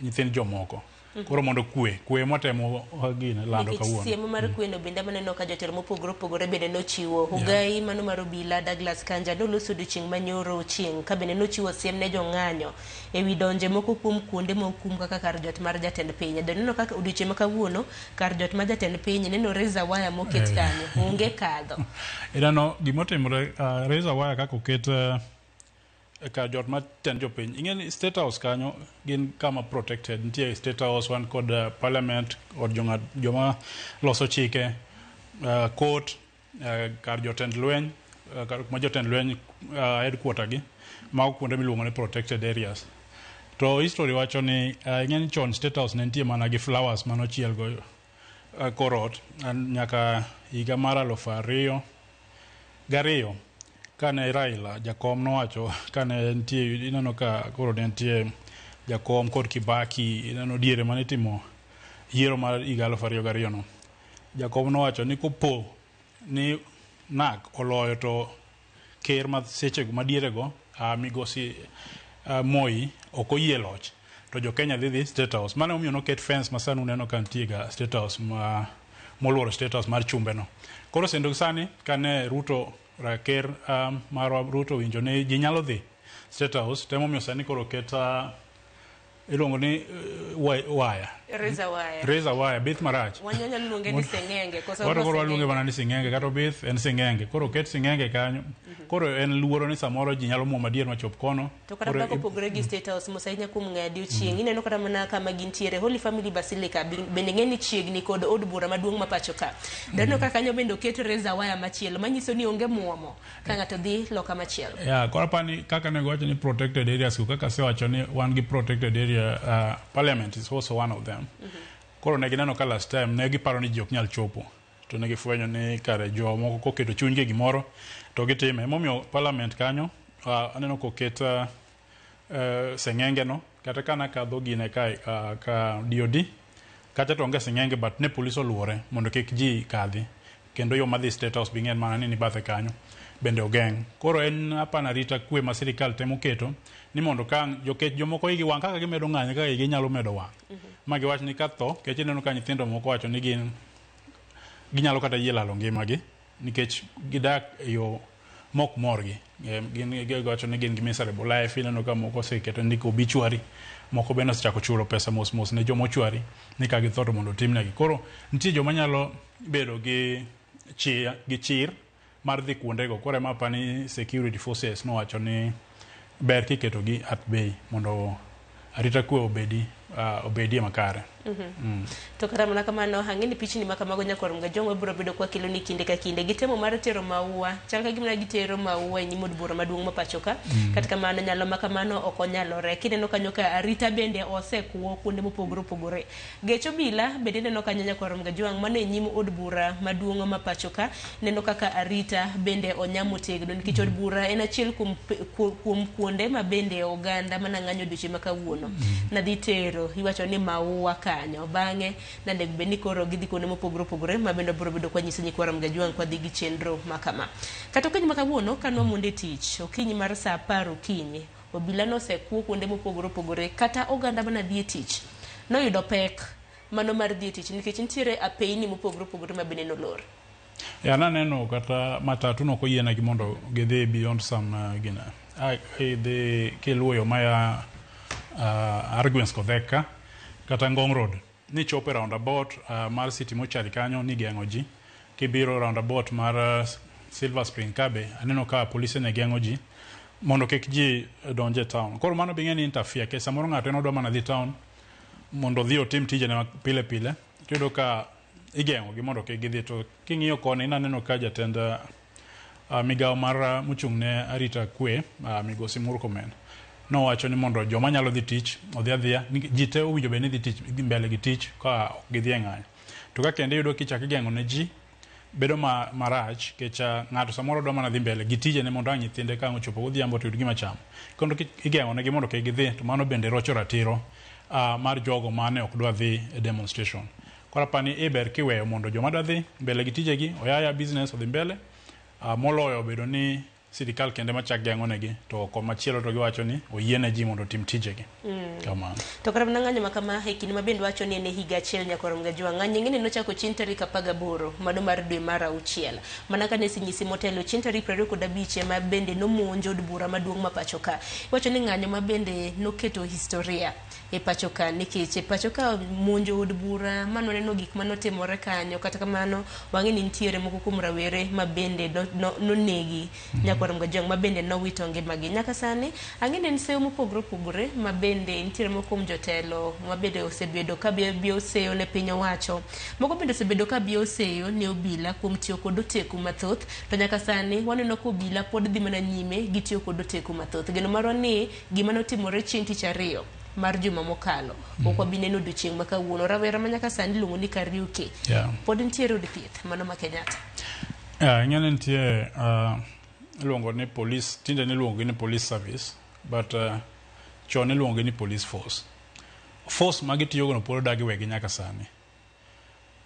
nyithind jomoko. Koro mondo kwe, kwe mwatemo gine lando Nikech kawuono. siem mar kweno bende maneno ka jotelo mopogore opogore bende nochiwo. Ogai mano mar obila Douglas Kanja noloso odiochieng' manyoro chieng' ka bende nochiwo siem ne jong'anyo ewi donje moko kuom kuonde mokum kaka kar jot mar jatend piny. Doneno kaka odiochieng' ma kawuono kar jot mar jatend piny neno razor wire moket kanyo onge kadho. Ineno gimotimore razor wire kaka oket kar jot mar tend jopiny. Ing'e ni State House kanyo gin kama protected. Nitie State House wan kod parliament od jong'ad joma loso chike, court, kar jotend lweny, kar kuma jotend lweny headquarter gi. Mago kuonde miluongo ni protected areas. To history wacho ni ing'e ni chon State House ne nitie mana gi flowers manochiel go kor ot nyaka higa mar 2002 kane Raila jakom nowacho kane nitie ineno ka koro ne nitie jakom kod Kibaki ineno diere mane itimo yiero mar higa 2002 no. Jakom nowacho ni kopo ni NARC oloyo to ker ma sechego madierego migosi Moi ok oyie loch to jo Kenya dhi dhi State House. Mano emomiyo noket fence ma sani uneno ka nitie ga State House ma moluoro State House mar chumbe no. Koro sendo sani kane Ruto ker marwa Ruto owinjo ni ji nyalo dhi State House to emomiyo sani koro oket iluongo ni waya. Razor wire. Razor wire, bith marach. Wanyalo luonge ni seng'enge. Koso Wato koro waluonge mana ni sing'enge kata obith en sing'enge. Koro oket sing'enge kanyo. Koro en luoro ni samoro ji nyalo muomo adier machop kono. To kata Koro mana kopogore gi State House mos ahinya kuom ng'eyo odiochieng'. Ineno kata mana kama gintiere Holy Family Basilica bende ng'e ni chiegni kod od bura maduong' ma pacho ka. Daneno ka kanyo bende oket razor wire machielo manyiso ni onge muomo ka ng'ato dhi loka machielo. Yeah, koro apani kaka ne giwacho ni protected areas go kaka asewacho ni wan gi protected area parliament is also one of them. Koro ne gineno ka last time ne giparo ni ji ok nyal chopo to ne gifwenyo ni kare jomoko koketo chunygi e gimoro to gitime. Emomiyo parliament kanyo aneno koket seng'enge no kata ka nakadho gine ka, ka DOD kacha to onge seng'enge but ne police oluore mondo kik ji kadhi kendo yo madhi State House be ing'en mana ni ni bathe kanyo bende ogeng'. Koro en apana arita kwe ma sirikal temo keto ni mondo ka jokech jomoko igi wang' kaka gimedo ng'anyo kaka igi nyalo medo wang' ma giwach ni ka tho kech ineno ka nyithindo moko wacho ni gin ginyalo kata yie lalo ngimagi nikech gidak e yo mok morgi. Gin giwacho ni gin gi miserable life ineno ka moko oseketo ndiko obituary moko bende osechako chulo pesa mos mos ne joma ochwari ni ka githo to mondo otimnegi. Koro nitie joma nyalo bedo gi chia, gi chir mar dhi kuondego. Koro ema apani security forces nowacho ni ber kiketogi at bay mondo arita kwe obedi obedie makare. To kata mana kamano ang'e ni pichni ma kamago nyakwar Mgajwang' wabiro bedo kwa kelo ni kinde ka kinde. Gitemo mar tero maua, chal ka gima gitero maua e nyim od bura maduong' ma pacho ka. Kata kamano nyalo ma kamano ok onyalore. Kineno kanyo ka arita bende osekuo kuonde mopogore opogore. Gech obila bende ineno kanyo nyakwar Mgajwang' mano e nyim od bura maduong' ma pacho ka. Neno kaka arita bende onya motegno nikech od bura en achiel kuom kuom kuonde ma bende oganda mana ng'anyo odiochieng' ma kawuono. Nadhi tero iwacho ni maua kanyo. Bang'e nanego bed ni koro gidhi kuonde mopogore opogore ma bende wabiro bedo kwanyiso nyikwa Mgajwang' kwadhi gi chenro ma kama. Kata okinyi ma kawuono ka nwamondo e tich, okinyi mar saa 10 okinyi, obila nosekuo kuonde mopogore opogore kata oganda mana dhi e tich noyudo pek mano mar dhi e tich nikech nitiere apeyni mopogore opogore ma bende nolor. Ya naneno kata matatu nok oyienegi mondo gidhi beyond some gina. Idhi kiluwo yo maya Argwings Kodhek ka kata Ngong Road nichopo e roundabout mar City Mortuary kanyo nigeng'o ji. Kibiro roundabout mar Silver Spring ka be aneno ka polise ne geng'o ji mondo kik ji donj e town. Koro mano be ing'e ni interfere nikech samoro ng'ato en odwa mana dhi town mondo odhi otim tijene ma pile pile tiyudo ka igeng'o gi mondo kik gidhi. To king'iyo koni naneno ka jatend migawo mar mochung' ne arita kwe migosi Murkomen nowacho ni mondo joma nyalo dhi tich odhi adhiya. Ji te owinjo bed ni dhi tich dhi mbele gi tich ka ok gidhi e ng'anyo. To ka kendo iyudo kichako igeng'o ne ji bedo marach nikech ng'ato samoro dwa mana dhi mbele gi tijene mondo ang' nyithinde ka ang' ochopo godhiambo to oyud gima chamo. Kendo igeng'o negi mondo kik gidhi to mano bende rocho ratiro mar jogo mane ok dwa dhi e demonstration. Koro apani e ber kiweyo mondo joma dwa dhi mbele gi tijegi oya aya business odhi mbele moloyo bedo ni sirikal kende machak geng'onegi to komachielo to giwacho ni oyiene ji mondo otim tijegi. Kamano. To kata mana ng'anyo ma kama e kinde ma bende wacho ni en e higa achiel nyaka rom gajwa. Ng'anyo ing'eni nochako chieng' tarik 18 mano mar dwe mar auchiel. Mana kane osenyisi motelo chieng' tarik 25 ema bende nomonj od bura maduong' ma pacho ka. Iwacho ni ng'anyo ma bende noketo historia e pacho ka nikech e pacho ka monjo od bura manwaneno gik manotimore kanyo. Kata kamano wang'e ni nitiere moko kuom rawere ma bende nonegi nyaka rom gajwang' ma bende nowito ngimagi. Nyaka sani ang'e ni en seyo mopogore opogore ma bende nitiere moko kuom jotelo ma bende osebedo ka biyo seyo ne piny owacho. Moko bende osebedo ka biyo seyo ne obila kuom tiyo kod oteku mathoth. To nyaka sani waneno ka obila pod dhi mana nyime gi tiyo kod oteku mathoth. Geno marwa ni gima notimore chieng' tich ariyo mar juma mokalo ok wabi neno odiochieng' ma kawuono. Rawera ma nyaka sani iluongo ni Kariuki pod nitiere od thieth mano ma Kenyatta. Yeah, ing'e ni nitie iluongo ni police, tinde niluongo ni police service, but chon iluongo ni police force. Force ma gitiyogo no pod odagi wegi nyaka sani.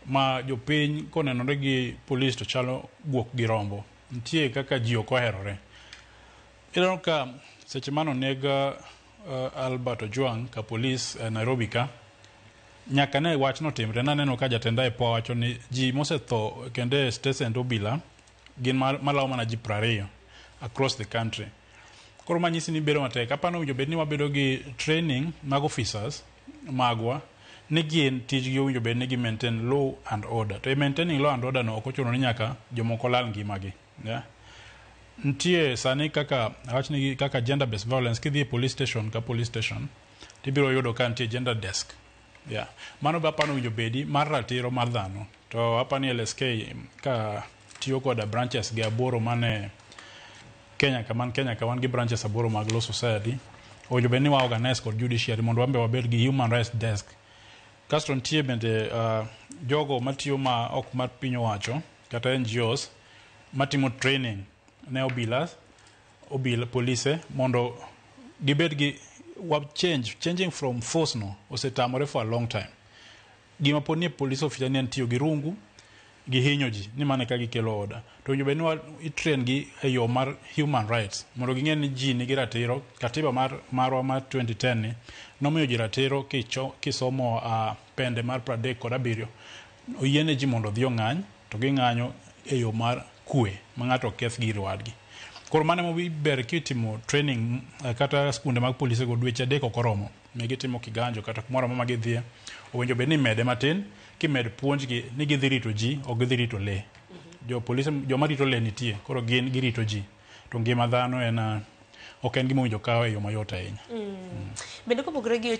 Ma jopiny konenore gi police to chalo guok gi rombo. Nitie kaka ji ok oherore. Ineno ka seche mane oneg Albert Ojwang ka police Nairobi ka, nyaka ne wachno timre, naneno ka jatend IPOA wacho ni ji mosetho kendo e stesend obila gin malawo mana ji 20 across the country. Koro ma nyisi ni bedo matek. Apani owinjo bed ni wabedo gi training mag officers magwa ni gin tijgi owinjo bed ni gi maintain law and order. To e maintaining law and order no ok ochuno ni nyaka jomoko lal ngimagi. Yeah? Nitie sani kaka awach ni kaka gender based violence kidhi e police station ka police station tibiro yudo ka nitie gender desk. Yeah. Mano be apani owinjo bedi mar ratiro mar dhano. To apani LSK ka tiyo koda branches gi 8 mane Kenya ka man Kenya ka wan gi branches 8 mag Law Society, owinjo bed ni wa organize kod judiciary mondo wan be wabed gi human rights desk. Kasto nitie bende jogo matiyo ma ok mar piny owacho kata NGOs matimo training ne obila, polise mondo gibed gi wa change, changing from force no osetamore for a long time. Gima pod nie police officer ni en tiyo gi rungu gi hinyo ji ni mane ka gikelo order. To owinjo bed ni i-train gi e yo mar human rights mondo ging'e ni ji nigi ratiro. Katiba marwa mar 2010 ni nomiyo ji ratiro kisomo pende mar 37 oyiene ji mondo odhi ong'any to ging'anyo e yo mar kwe ma ng'ato ok keth gir wadgi. Koro mano emomiyo ber kitimo training kata skunde mag polise go dweche 3 ok oromo. Ne gitimo kiganjo kata kumoro amora ma gidhiye. Owinjo bed ni imede matin kimed puonjgi ni gidhi rito ji ok gidhi rito lee. Jo polise joma rito lee nitie koro gin girito ji. To ngima dhano en ok en gima owinjo kaw e yo mayot ahinya. Bende kopogore gi